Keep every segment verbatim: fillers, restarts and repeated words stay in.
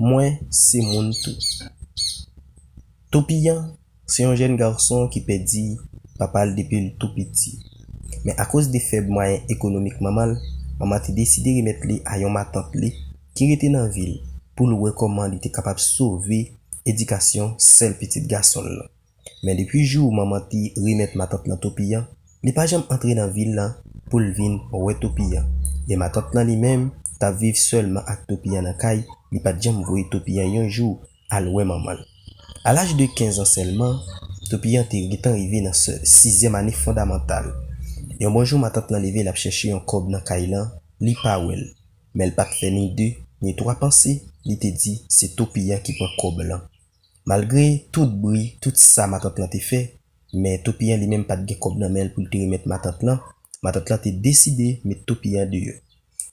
Mwen se moun tou. Topiyan se yon jèn gason ki pèdi papa l depi l tou piti. Men akoz de fèb mwayen ekonomik manman l, manman te deside remèt li a yon matant li ki rete nan vil pou l wè kòman li te kapab sove edikasyon sèl pitit gason l lan. Men depi jou manman te remèt matant lan Topiyan, li pa janm antre nan vil lan pou l vin wè Topiyan. E matant lan li menm t ap viv sèlman ak Topiyan nan kay, li pa t janm voye Topiyan yon jou al wè manman l. A laj de kenz an sèlman, Topiyan te gentan rive nan se- sizyèm ane fondamantal. Yon bon jou, matant lan leve, l ap chèche yon kòb nan kay lan, li pa wè l. Men l pa t fè ni de, ni twa panse, li te di se Topiyan ki pran kòb lan. Malgre tout bri, tout sa matant lan te fè, men Topiyan li menm pa t gen kòb nan men l pou l te remèt matant lan. Matant lan te deside met Topiyan deyò.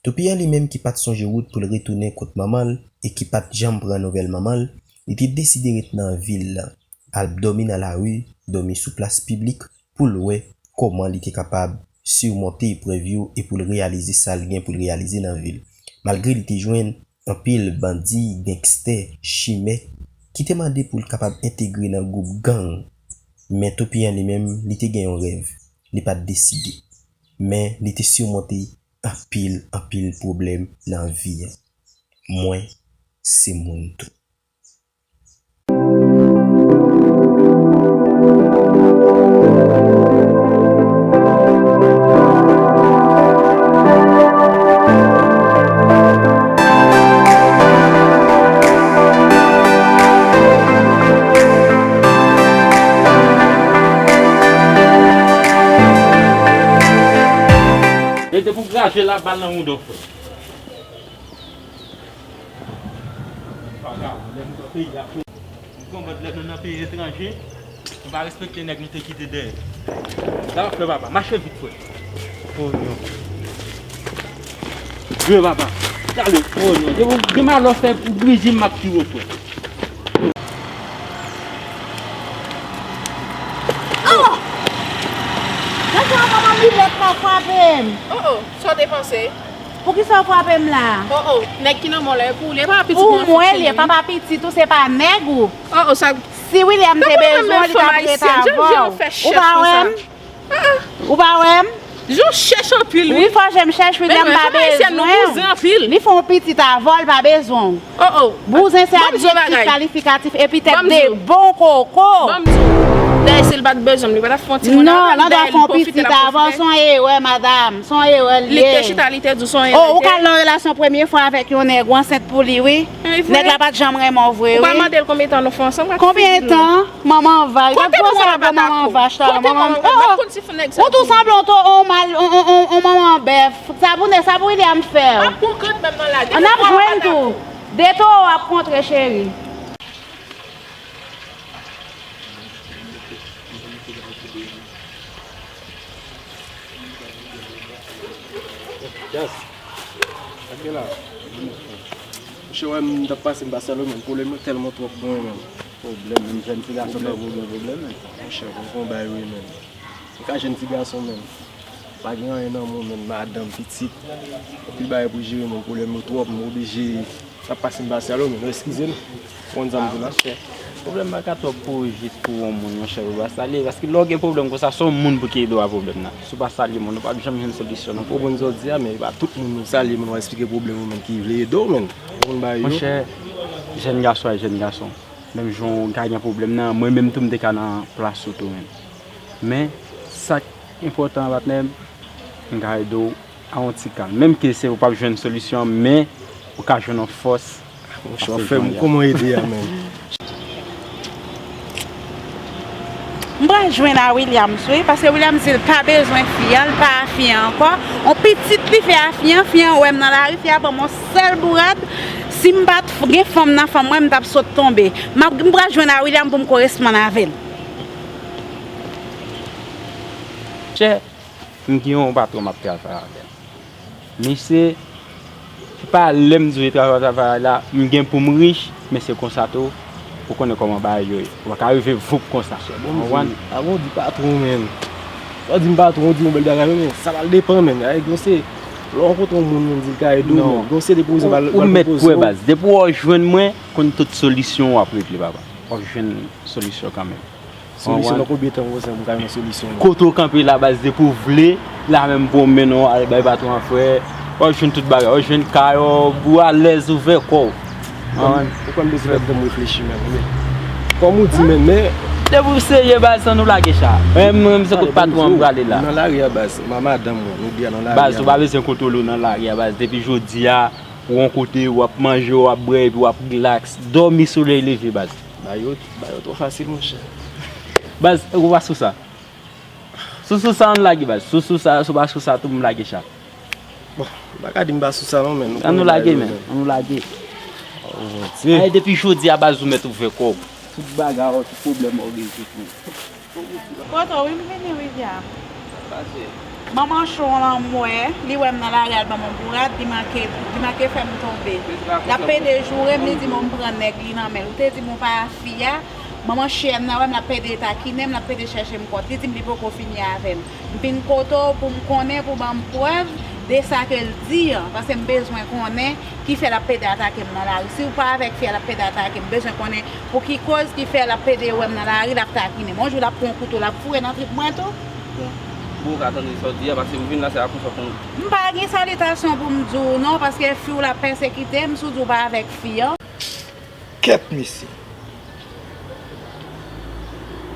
Topiyan li menm ki pa t sonje wout pou l retounen kot manman l e ki pa t janm pran nouvèl manman l, li te deside ret nan vil lan, al dòmi nan lari, dòmi sou plas piblik pou l wè kòman li te kapab simonte eprèv yo e pou l reyalize sa l gen pou l reyalize nan vi l. Malgre li te jwenn anpil bandi, gangstè, chimè ki te mande pou l kapab entegre nan gwoup gang. Men Topiyan li menm, li te gen yon rèv. Li pa t deside. Men li te simonte anpil, anpil pwoblèm nan vi an. Mwen se moun tou. E te pou kraze la bal nan mouda w, frè. Vagabon, lè nou nan peyi a, nou konprann lè nou nan peyi etranje, nou pa respekte nèg nou te kite dèyè. Sa w ap fè, papa? Mache vit, frè. Oh non. Dye, papa. Talè. Oh non. Depi w gen malè fè pou Brizil, m ap tiye w, frè. Oh! Nan sa, manman Milèt la frape m. Oh, oh. Sa w te panse? Poukisa w frape m la? Oh, oh, nèg ki nan mò la, e pou ou li ye, pa pitit mwen. Pou mwen li ye, papa pitit ou, se pa nèg ou. Oh, oh, sa. Si William te bezwen w, li t ap ret avè w. Ou pa wè m? Ou pa wè m? Jan w chèch anpil, wi. Wi, fò je m chèch, William pa bezwen w. Li fè yon pitit avè w, li pa bezwen w. Oh, oh. Bouzen se adjektif kalifikatif, epitèt de bon koko. Ban m di w. Dayè, si l pa t bezwen m, li pa t ap fè yon timoun avè l. Non, l dwe fè yon pitit avè w, se yon erè, madanm. Se yon erè l ye. Li te chita, li te di w se yon erè. Oh, ou ka nan relasyon premye fwa avèk yon nèg, ou ansent pou li, wi. Nèg la pa t janm renmen w vre, wi. Ou pa mande l konbyen tan nou fè ansanm, w ap fini nou. Konbyen tan? Manman vach. Kote manman vach? Manman vach, talè, manman. Oh, oh. Ou tou sanble yon to, on mal, on, on, on, on manman bèf. Sa pou nèg, sa pou William fè w. Ap pran kant menm nan lage. N ap jwenn tou. De towo w ap kontre, cheri. Yes. Sa k gen la? Monchè, wè, m t ap pase, m pase alo, men pwoblèm yo tèlman twòp pou mwen, men. Pwoblèm, menm jèn ti gason tankou w gen pwoblèm, men. Monchè, konprann bay wi, men. Ou ka jèn ti gason, men. Pa gen anyen nan men w, men. Madanm, pitit. Anpil bagay pou jere, men. Pwoblèm yo twòp, m oblije. Sa pase m pase alo, men. Eskize m. Ou konn sa m di la. Pwoblèm pa ka twòp pou ou jis pou yon moun, monchè, pou pa salye. Paske lè w gen pwoblèm konsa, se yon moun pou ki ede w a pwoblèm nan. Si w pa salye moun, ou p ap janm jwenn solisyon nan pwoblèm. Ou konprann sa w di a, men e pa tout moun ou salye, moun w ap esplike pwoblèm ou, men ki vle ede w, men. Ou konn bagay yo. Monchè, jèn gason a jèn gason. Menm jan w ka gen pwoblèm nan, mwen menm tou m te ka nan plas ou tou menm. Men, sa k enpòtan an, patnè m, m ka ede w a yon ti kalm. Menm ke se ou p ap jwenn solisyon an, men ou ka jwenn yon fòs. Monchè, w ap fè m kòman ede a menm? M pral jwenn a Williams, wi, paske Williams di l pa bezwen fi an, l pa a fi an ankò. On pitit li fè a fi an, fi an wè m nan lari, fi a ban m on sèl bourad. Si m pa t f- gen fanm nan fanm mwen, m t ap sot tonbe. M ap, m pral jwenn a William pou m koresponn avè l. Chè, m gen yon patwon m ap travay avè l. Misye, se pa lè m di w travay, travay la, m gen pou m rich, men se konsa tou, ou konnen kòman bagay yo ye. Ou pa ka rive voup konsa. Chè, bon, m di w, avan w di patwon, men. Lè w di m patwon, w di yon bèl bagay, men sa pral depann, men. Ay, gwo se Lè w rankontre yon moun, moun di l ka ede w, men gen yon seri de pwoze w pa l pwoze w. Ou mèt kwè, baz. Depi w jwenn mwen, konn tout solisyon w ap regle, papa. W ap jwenn solisyon kanmenm. Solisyon nan konbyen tan konsa m ka jwenn solisyon? Kote w kanpe la, baz, depi w vle, la menm pou w mennen w al bay patwon an, frè. W ap jwenn tout bagay. W ap jwenn kay ou, ou alèz, ouvè kò w. Ou konn bezwen fè tan m reflechi menm, wi. Kòm ou di menm, men. Depi w serye, baz, ann nou lage cha. Mwen menm, se kot patwon an m prale la. Nan lari a, baz, ma madanm mwen, nou di a nan lari a. Baz, ou pa bezwen kontwole w nan lari a, baz. Depi jodi a, ou yon kote, w ap manje, w ap bwè, epi w ap rilaks. Dòmi solèy leve, baz. Ba yo, ba yo twò fasil, monchè. Baz, ou pa sou sa. Sou, sou sa, ann lage, baz. Sou, sou sa, sou pa sou sa, tou m lage cha. Bon, m pa ka di m pa sou sa non, men. Ann nou lage, men. Ann nou lage. Ay, depi jodi a, baz, ou mèt ouvè kò w. Tout bagay ou, tout pwoblèm ou rezoud wi. Kote w, wi, m vini, wi, vya. Manman Cho lan m wè, li wè m nan lari al ban m yon bourad, li manke, li manke fè m tonbe. L ap pede joure m, li di m, m pran nèg li nan men l. Ou te di m ou pa fi a, manman Cho nan wè m, l ap pede takinen m, l ap pede chèche m kont. Li di m li poko fini avè m. M vin kote w pou m konnen, pou w ban m prèv de sa ke l di an, paske m bezwen konnen ki fè l ap pede atake m nan lari. Si w pa avèk fi a, l ap pede atake m, m bezwen konnen pou ki koz ki fè l ap pede wè m nan lari, l ap takinen m. Yon jou l ap pran yon kouto, l ap foure nan trip mwen tou. Bon, ou ka tande sa w di a, paske ou vin la, se a konsa konn. M pa gen salitasyon pou m di w non, paske fi w la pèsekite m, si w di w pa avèk fi an. Kèt mesye.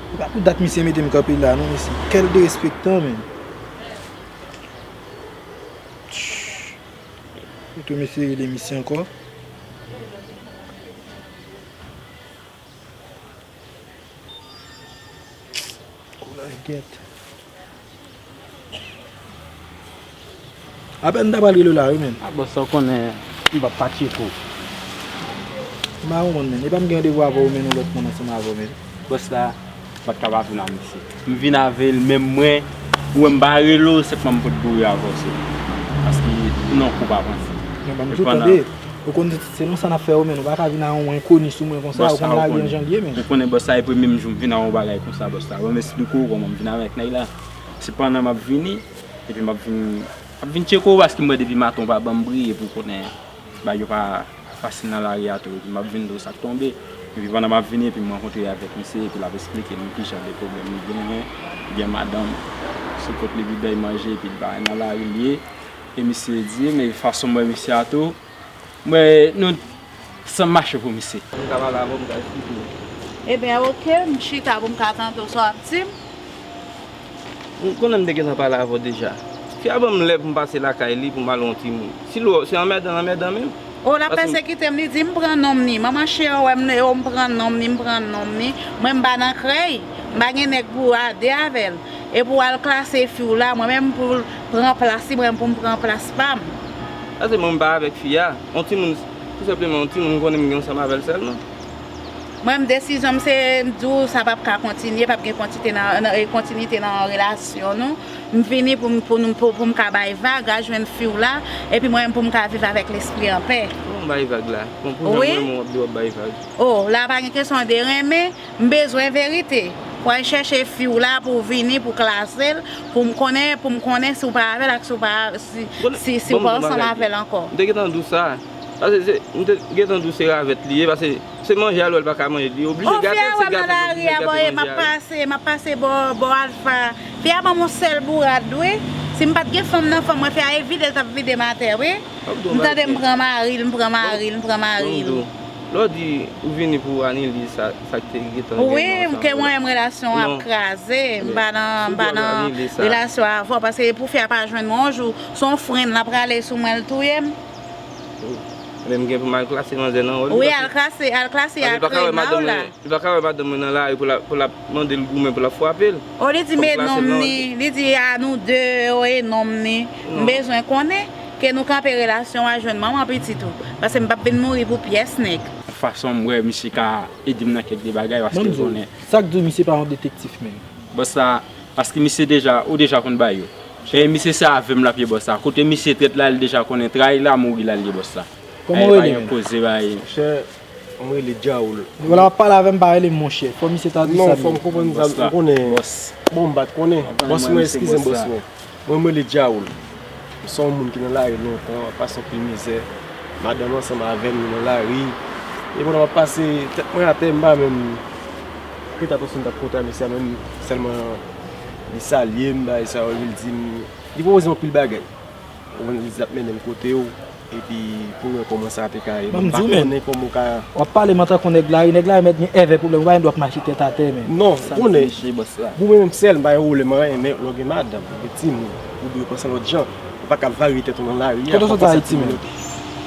Se pa pou dat misye mete m kanpe la non mesye. Kèl derespektan menm. Tch. Kote mesye rele misye ankò? Koulèv gèt. Apèn m ta pral rele w la wi, men. A, bòs sa, ou konnen m p ap pa tcheke w. M pa konprann, men. E pa m gen randevou avè w, men, yon lòt moun ansanm avè w, men. Bòs la, m pa t ka pa vin a misye. M vin avè l, menm mwen, ou wè m pa rele w, senpman m pot boure avè w, se. Paske, non, kou pa panse. Men, ban m di w, tande. Ou konn se non sa n ap fè yo, men nou pa ka vin a yon enkoni sou mwen konsa, ou konn lari an jan l ye, men. Ou konnen bòs sa, e premye m jou m vin a yon bagay konsa, bòs sa. Mwen m esplike w kòman m vin avèk nèg la. Se pandan m ap vini, epi m ap vin, m ap vin tcheke w paske m wè depi maten w pa ban m briye pou konnen bagay yo pa fasil nan lari a tou. Epi m ap vin di w sa k tonbe. Epi pandan m ap vini, epi m rankontre avèk misye, epi l ap esplike m kijan de pwoblèm li genyen, li gen madanm, se kot li bidèy manje, epi l pa nan lari l ye. E misye di, men fason m wè misye a tou, mwen, nou, sa mache pou misye. M ka pale avè w, m ka esplike w. Ebyen, oke, m chita pou m ka tande w sa w ap di m. M konnen m te gentan pale avè w deja. Fi a ban m lè pou m pase lakay li pou m al wè yon timoun. Si l wè w, se anmèdan l anmèdan menm. O, l ap pèsekite m, li di m pran nonm ni. Manman Cho wè m, o, m pran nonm ni, m pran nonm ni. Mwen, m pa nan krèy. M pa gen nèg pou ade avè l. E pou w al klase fi w la, mwen menm pou l pran plas li, mwen pou m pran plas pa m. Sa se mwen m pa avèk fi a. Yon timoun, tou senpleman yon timoun m konnen m gen ansanm avè l sèlman. Mwen menm desizyon m se m di w sa p ap ka kontinye, p ap gen kontite nan, nan, e, kontinite nan relasyon nou. M vini pou m, pou nou, pou, pou m ka bay vag, al jwenn fi w la, epi mwen menm pou m ka viv avèk lespri anpè. Kòman bay vag la? Bon, pou jan mwen menm w ap di w ap bay vag. O, la pa gen kesyon de renmen. M bezwen verite. Pou al chèche fi w la, pou w vini, pou klase l, pou m konnen, pou m konnen si w pa avè l ak si w pa, si, si, si w pa ansanm avè l ankò. M te gentan di w sa. Paske se, m te gentan di w se ravèt li ye, paske se manje a l wè l pa ka manje, li oblije gate l, se gate l oblije gate manje a wi. O, fi a wè m nan lari a, bò, m ap pase, m ap pase bò, bò Alfa. Fi a ban m yon sèl bourad, wi. Si m pa t gen fanm nan fanm mwen, fi a e vide l t ap vide m atè, wi. M tande m pran mari l, m pran mari l, m pran mari l. Lè w di ou vini pou anile sa, sa k te gentan gen nan ansanm yo la. Wi, m ke mwen menm relasyon an ap kraze, m pa nan, m pa nan relasyon avè w, paske pou fi a pa jwenn mwen yon jou, se yon fren l ap rale sou mwen, l touye m. Ebyen m gen pou m al klase manzè nan wòl li. Wi, al klase, al klase a krèy nan w la. Li pa ka wè madanm mwen nan lari pou l ap, pou l ap mande l goumen, pou l ap frape l. O, li di m e nonm ni, li di a nou de, o, e nonm ni. M bezwen konnen ke nou kanpe relasyon a jwenn manman pitit ou. Paske m p ap vin mouri pou pyès nèg. Fason m wè misye ka ede m nan kèk de bagay, paske m konnen. Sa k di w misye pa yon detektif menm? Bòs la, paske misye deja, ou deja konn bagay yo. E misye se avè m l ap ye bòs la. Kote misye trèt la, li deja konnen trayi la, mouri la, li ye bòs la. Kòman w rele menm? Monchè, m rele Djaoul. Vwala, w ap pale avè m, pa rele m monchè. Fò misye ta di sa menm. Non, fò m konprann sa, m konnen. Bon, m pa t konnen. Bòs mwen, eskize m, bòs mwen. Mwen, m rele Djaoul. Se yon moun ki nan lari lontan, w ap pase anpil mizè. Madanm ansanm avè m, nou nan lari. E pandan m ap pase, tèt mwen atè, m pa menm prete atansyon, m t ap kontre a mesye a, men sèlman li salye m, bagay sa yo, epi l di m, li pwopoze m anpil bagay. Ou konprann, li di l ap mennen m kote w, epi pou w wè kòman sa te ka ye. Ban m di w, men, konnen kòman w ka. W ap pale m antanke yon nèg lari, nèg lari mèt gen èvè pwoblèm, ou pa gen dwa ap mache tèt atè, men. Non, ou konnen, ou menm sèl, m pa gen pwoblèm anyen, men lè w gen madanm, ou gen timoun, ou dwe panse lòt jan. Ou pa ka varye tèt ou nan lari a. Kote w sot Ayiti menm?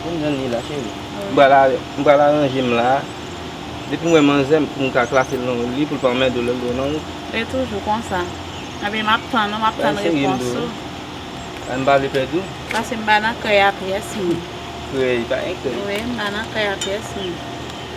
Mwen jwenn li la, cheri. M pral, m pral aranje m la. Depi m wè manzè, m pou m ka klase l nan yon li pou l pa anmède w lè l dwe nan wout. E toujou konsa. Ebyen, m ap tann ou, m ap tann repons ou. Ay, m pa vle pèdi w. Paske m pa nan kè a pyès, mwen. Krèy, pa gen krèy. Wi, m pa nan kè a pyès, mwen.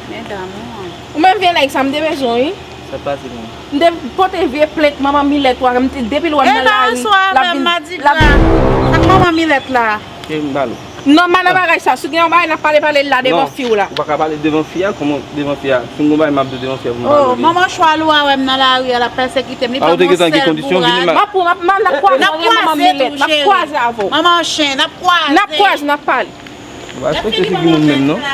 Men damou an. Ou menm vye nèg sa, m te bezwen w, wi. Sa k pase menm? M te pote vye plent manman Milèt ou a, m te, depi l wè m nan lari, l ap vin, l ap vin. Ak manman Milèt la. Ke m ba l ou? Non, m pa nan bagay sa. Si w gen yon bagay n ap pale, pale l la devan fi w la. Ou pa ka pale devan fi a, kòman devan fi a? Si m gon bagay m ap di w devan fi a pou m pale. Oh, manman chwal ou a wè m nan lari a, l ap pèsekite m, li ban m yon sèl bourad. M ap, m ap, m ap, n ap kwaze, n ap kwaze avè w. Manman chen, n ap kwaze. N ap kwaze, n ap pale. Ou pa respekte figi moun menm non.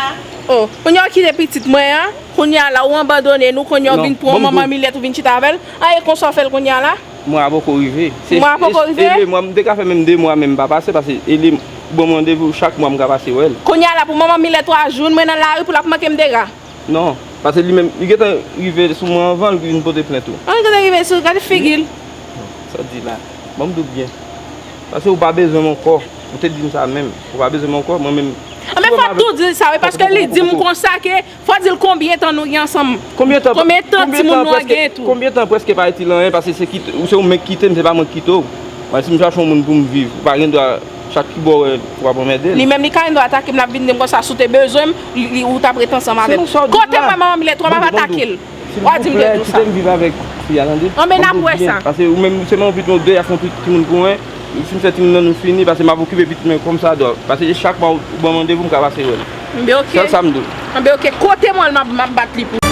Oh, kounye a w kite pitit mwen an, kounye a la ou abandone nou, kounye a w vin pran manman Milèt ou vin chita avè l. An e konsa w fè l kounye a la? Mwa poko rive. Mwa poko rive? E de mwa, m te ka fè menm de mwa, menm m pa pase, paske e li ban m randevou chak mwa m ka pase wè l. Kounye a la pou manman Milèt ou a jwenn mwen nan lari pou l ap manke m dega. Non, paske li menm, li gentan rive sou mwen anvan l vin pote plent ou. An li gentan rive sou, gade figi l. Non, sa w di la. Ban m di w byen. Paske ou pa bezwen m ankò. Ou te di m sa menm. Ou pa bezwen m ankò, mwen menm. Anben fò w tou di l sa wi, paske li di m konsa ke fò w di l konbyen tan nou gen ansanm. Konbyen tan, konbyen tan timoun nou an gen tou. Konbyen tan prèske pa itil anyen, paske se kite, ou se ou menm ki kite m, se pa mwen ki kite w. Mwen, si m chache yon moun pou m viv, ou pa gen dwa, chak ki bò w wè, w ap anmède l. Li menm, li ka gen dwa atake m, l ap vin di m konsa, si w te bezwen m, li, li, ou t ap ret ansanm avè m. Kote mwen, manman Milèt, w ap atake l. W a di m de tou sa. Silvouplè, kite m viv avèk fi a, tande. Anben n ap wè sa. Paske ou menm, ou se manman pitit mwen, ou deja fè yon timoun pou mwen. Si m fè timoun nan, nou fini, paske m ap okipe pitit mwen kòm sa dwa. Paske chak mwa ou ban m randevou, m ka pase wè l. Anben oke. Sèl sa m di w. Anben oke. Kote mwen, m ap, m ap bat li pou